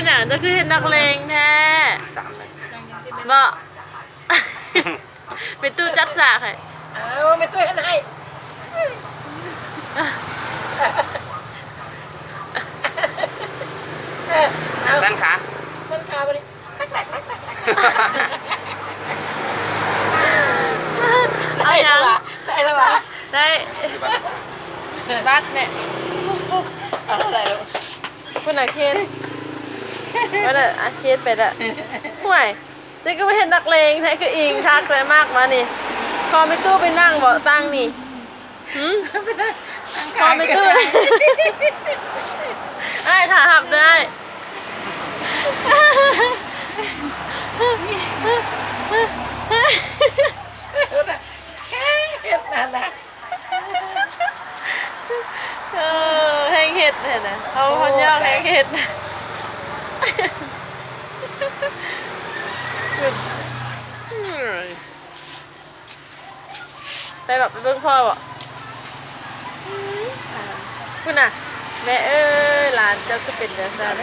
ຫຍັງ ເຈົ້າຄືເຮັດນັກເລງແທ້? ສາມເລີຍ ເນາະ. ແມ່ຕູ້ຈັດສາກໃຫ້. ເອົາ ແມ່ຕູ້ເຮັດໃຫ້. ເອີ ເອົາ ສັ່ນຂາ ສັ່ນຂາບັດນີ້. ເອົາຫຍັງ? ໄດ້ແລ້ວຫວາ? ໄດ້ແລ້ວຫວາ? ໄດ້. ບັດແມ່. ເອົາເທົ່າໃດລູກ? ພຸ້ນນະ ເຄນ ວ່າແລ້ວ ອ່ະ ເຄນໄປລະ. ຫ້ວຍ ເຈົ້າຄືມາເຮັດນັກເລງແທ້ ຄືອີງຄັກແທ້ ມັກມານີ້. ຂໍແມ່ຕູ້ໄປນັ່ງເບາະຕັ່ງນີ້. ຫື? ພໍ່ແມ່ຕູ້ ອ້າຍຖ້າຮັບເດີອ້າຍ. ເຮັດນັ້ນນະ ເອີ ແຮງເຮັດຫັ້ນນະ ເຮົາ ເຮົາຍອກແຮງເຮັດ. ໄປບອກ ໄປເບິ່ງພໍ່ບອກ. ພຸ້ນນະ ແມ່ເອີຍ ຫຼານເຈົ້າຄືເປັນຈັ່ງຊັ້ນ.